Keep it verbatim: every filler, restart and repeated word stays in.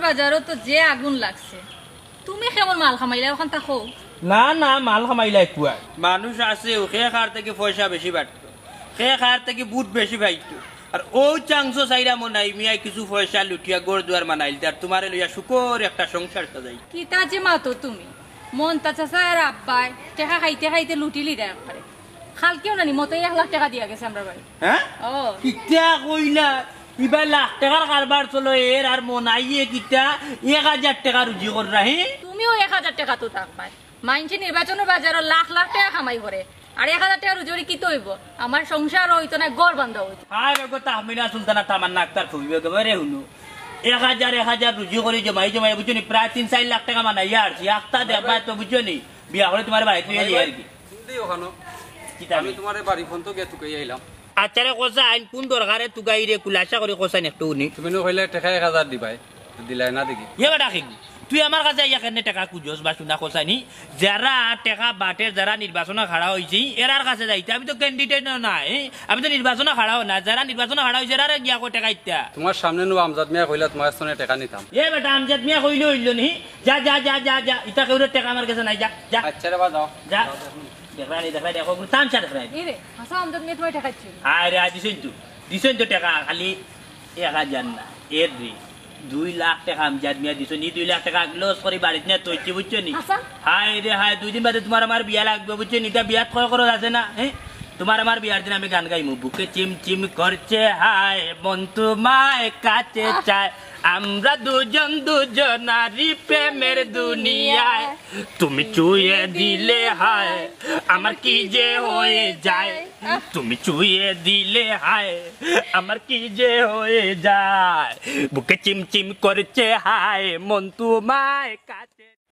বাজারো তো যে আগুন লাগছে, তুমি কেমন মাল কামাইলা ওখান থাকো? না, না, মাল কামাইলা কুয়ায়। মানুষ আছে, ও কে কার থাকি পয়সা বেশি বাটতো, কে কার থাকি বুট বেশি পাইতো। আর ও চাংসো চাইরা মনাই মিয়ায় কিছু পয়সা লুটিয়া ঘর দুয়ার বানাইল, আর তুমারে লইয়া সুখর একটা সংসার সাজাই। কিতা যে মাতো তুমি, মন্তা চাচা আর আব্বায় টেকা খাইতে খাইতে লুটিলিরা একবারে। কালকেও নানি মতো এক লাখ টেকা দিয়া গেছে আমরার বাড়ি। হ্যাঁ? ও। কিতা কইলা? ইবা লাখ টেকার কারবার চলো এর, আর মনাইয়ে কিতা এক হাজার টেকা রুজি কররা, হে? তুমিও এক হাজার টেকা তো থাকবায়। মাইনষে নির্বাচনর বাজারো লাখ লাখ টেকা কামাই করে, আর এক হাজার টেকা রুজি করি কিতা অইবো? আমার সংসারও অইতো না, ঘর বান্ধা অইতো। আরে গো তাহমিনা সুলতানা তামান্না আক্তার ফুফি বেগম, রে হুনো, এক হাজার এক হাজার রুজি করি জমাই জমাই বুঝছো নি, প্রায় তিন চাইর লাখ টেকা বানাইয়া আরছি। আখতা দেখবায় তো বুঝছো নি, বিয়া করি তুমার বাড়িত লইয়া যাই আর কি। হুনদি ওখানো। কিতা আমি বে? তুমারে বাড়ি ফোন তো গিয়া তুকাই আইলাম। আচ্ছা রে কছাইন, কুন দরকারে তুকাইরে, খুলাসা করি কছাইন একটু হুনি। তুমি নু কইলে টেকা এক হাজার দিবায়, দিলায় না দেখি। এ বেটা কি? তুই আমার কাছে আইয়া কেনে টেকা খুজস বা শুনা কছাইনি? যারা টেকা বাটের, যারা নির্বাচনো খাড়া অইছে, এরার কাছে যাইতে। আমি তো candidate না, এ? আমি তো নির্বাচনো খাড়াও না। যারা নির্বাচনো খাড়া অইছে, এরারে গিয়া কও টেকা ইতা। তুমার সামনে নু আমজাদ মিয়া কইলা তুমার কাছ থনে টেকা নিতাম। এ বেটা, আমজাদ মিয়া কইলে অইলো নি? যা, যা, যা, যা, যা। ইতা কেউর টেকা আমার কাছে নাই, যা, যা। আচ্ছা রে বা, যাও। যা। দেখরায়নি, দেখরায়নি, দেখো, তামশা দেখরায়নি। এ রে, হাছা আমজাদ মিয়া তুমার টেকা দিছে। আরে, আজ দিছইন তো, দিছইন তো টেকা, খালি এক হাজার না, এর রে, দুই লাখ টেকা আমজাদ মিয়া দিছইন, ই দুই লাখ টেকা loss করি বাড়িত নিয়া থইছি, বুঝছো নি? হাছা? হায় রে হায়, দুই দিন বাদে তুমার আমার বিয়া লাগবো, বুঝছো নি? ইতা বিয়াত কয় খরচ আছে না, হে? তুমার আমার বিয়ার দিন আমি গান গাইমু, বুকে চিম চিম করছে হায়, মন তোমায় কাছে চায়, আমরা দুজন দুজনারই প্রেমের দুনিয়ায়। তুমি ছুঁয়ে দিলে হায়, আমার কি যে হয়ে যায়। তুমি ছুঁয়ে দিলে হায়, আমার কি যে হয়ে যায়। বুকে চিম চিম করছে হায়, মন তোমায় কাছে